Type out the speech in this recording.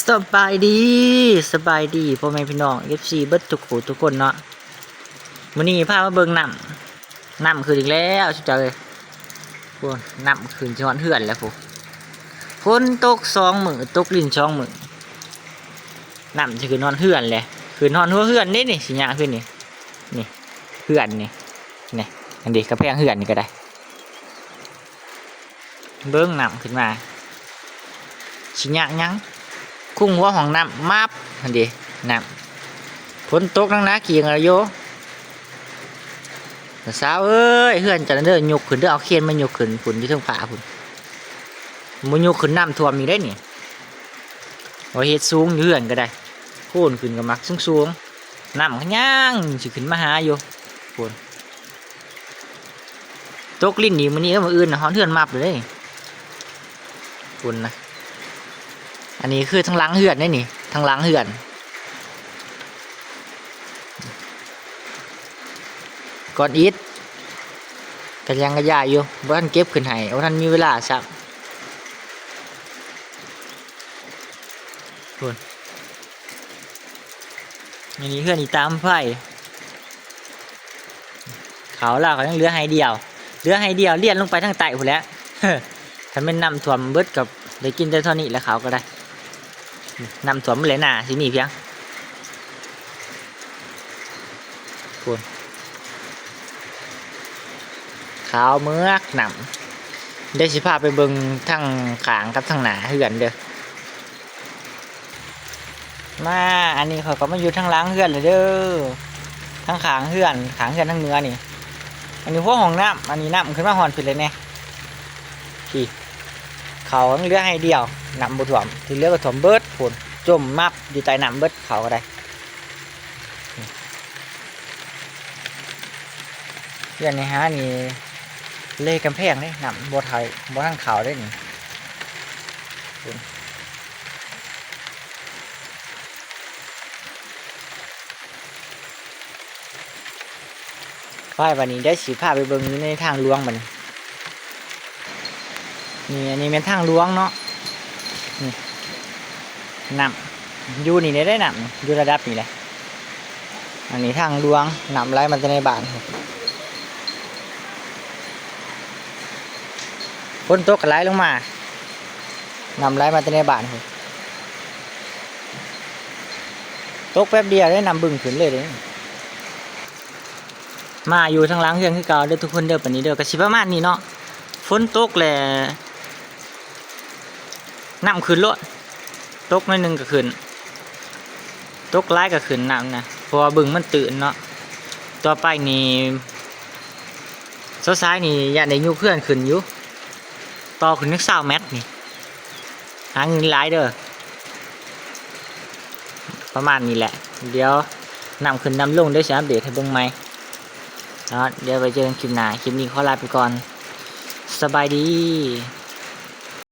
ສະບາຍດີ ສະບາຍດີພໍ່ແມ່ພີ່ນ້ອງ ເອັຟຊີ ເບິດທຸກຜູ້ທຸກຄົນເນາະ. ມື້ນີ້ພາມາເບິ່ງນ້ຳ ນ້ຳຂຶ້ນອີກແລ້ວ ສຸດຍອດເລີຍ. ໂອ້ ນ້ຳຂຶ້ນຊິຮອດເຮືອນແລ້ວພຸ້ນ. ຝົນຕົກສອງມື້ ຕົກລິນສອງມື້ ນ້ຳຊິຂຶ້ນຮອດເຮືອນແລ້ວ ຂຶ້ນຮອດຫົວເຮືອນເດ້ນີ້ ຊິຍາກຂຶ້ນນີ້ ນີ້ ເຮືອນນີ້ ນີ້ ອັນນີ້ກຳແພງເຮືອນນີ້ກໍໄດ້. ເບິ່ງນ້ຳຂຶ້ນມາ ຊິຍາກຫຍັງ ຄຸງຫົວຫ້ອງນ້ຳ ມັບ ຫັ້ນເດ ນ້ຳ ຝົນຕົກໜັກໆ ກິນເອົາຢູ່. ສາວເອີຍ ເຮືອນເຈົ້ານັ້ນເດີ ຍົກຂຶ້ນເດີ ເອົາເຄນມາຍົກຂຶ້ນພຸ້ນ ຢູ່ເທິງຟ້າພຸ້ນ ບໍ່ຍົກຂຶ້ນນ້ຳຖ້ວມອີກເດ້ນີ້. ວ່າເຮັດສູງຢູ່ເຮືອນກໍໄດ້ ໂພນຂຶ້ນກໍມັກສູງໆ ນ້ຳກໍຍັງຊິຂຶ້ນມາຫາຢູ່ພຸ້ນ. ຕົກລິນອີກມື້ນີ້ ເອີ ມື້ອື່ນນະຮອດເຮືອນມັບເລີຍເດ້ ພຸ້ນນະ. ອັນນີ້ຄືທາງຫຼັງເຮືອນເດ້ນີ້ ທາງຫຼັງເຮືອນ ກ້ອນອິດກະຍັງກະຢາຍຢູ່ ບໍ່ທັນເກັບຂຶ້ນໃຫ້ ບໍ່ທັນມີເວລາຊ້ຳ ພຸ້ນ. ອັນນີ້ເຮືອນອີຕາມໄຟ ເຂົ້າລາວກໍຍັງເຫຼືອໄຮ່ດຽວ ເຫຼືອໄຮ່ດຽວລຽນລົງໄປທາງໃຕ້ພຸ້ນແຫຼະ. ຄັນແມ່ນນ້ຳຖ້ວມເບິດກໍໄດ້ກິນແຕ່ເທົ່ານີ້ແຫຼະ ເຂົ້າກໍໄດ້ ນ້ຳຖ້ວມເບິດແຫຼະ ນາຊິມີພຽງ ພຸ້ນ ຂາວເໝືອກນ້ຳ. ດຽວຊິພາໄປເບິ່ງທາງຂ້າງກັບທາງໜ້າເຮືອນເດີ. ມາ ອັນນີ້ຂ້ອຍກໍມາຢູ່ທາງຫຼັງເຮືອນແລ້ວເດີ ທາງຂ້າງເຮືອນ ຂ້າງເຮືອນທາງເໜືອນີ້. ອັນນີ້ຫົວຫ້ອງນ້ຳ ອັນນີ້ນ້ຳຂຶ້ນມາຮອດພີ້ແລ້ວແນ່ ພີ້ ເຂົ້າຍັງເຫຼືອໄຮ່ດຽວ ນ້ຳບໍ່ຖ້ວມ ທີ່ເຫຼືອກໍຖ້ວມເບິດພຸ້ນ ຈົມມັບຢູ່ໃຕ້ນ້ຳເບິດ ເຂົ້າກໍໄດ້. ເຮືອນໃນຫານີ້ເລກຳແພງເດ້ ນ້ຳບໍ່ໄທ ບໍ່ທັນເຂົ້າເດ້ນີ້. ໄປ ບາດນີ້ດຽວຊິພາໄປເບິ່ງຢູ່ໃນທາງຫຼວງບາດນີ້. ນີ້ ອັນນີ້ແມ່ນທາງຫຼວງເນາະ ນີ້ ນ້ຳຢູ່ນີ້ເດ້ ນ້ຳຢູ່ລະດັບນີ້ແຫຼະ. ອັນນີ້ທາງຫຼວງ ນ້ຳໄຫຼມາແຕ່ໃນບ້ານ ຝົນຕົກກໍໄຫຼລົງມາ ນ້ຳໄຫຼມາແຕ່ໃນບ້ານ ຕົກແປັບດຽວເດ້ ນ້ຳບຶ້ງຂຶ້ນເລີຍເດ້. ມາຢູ່ທາງຫຼັງເຮືອນຄືເກົ່າເດີທຸກຄົນເດີ. ປານນີ້ເດີ ກໍຊິປະມານນີ້ເນາະ ຝົນຕົກແລ້ວນ້ຳຂຶ້ນໂລດ ຕົກໜ້ອຍໜຶ່ງກໍຂຶ້ນ ຕົກຫຼາຍກໍຂຶ້ນນ້ຳນະ ເພາະວ່າບຶ້ງມັນຕື້ນເນາະ. ຕໍ່ໄປນີ້ ສາຍໆນີ້ຢ້ານໄດ້ຍົກເຮືອນຂຶ້ນຢູ່ ຕໍ່ຂຶ້ນຈັກຊາວແມັດນີ້ ຫາເງິນຫຼາຍເດີ. ປະມານນີ້ແຫຼະ ດຽວນ້ຳຂຶ້ນນ້ຳລົງ ດຽວຊິອັບເດດໃຫ້ເບິ່ງໃໝ່ເນາະ. ດຽວໄວ້ເຈີກັນຄລິບໜ້າ ຄລິບນີ້ຂໍລາໄປກ່ອນ ສະບາຍດີ.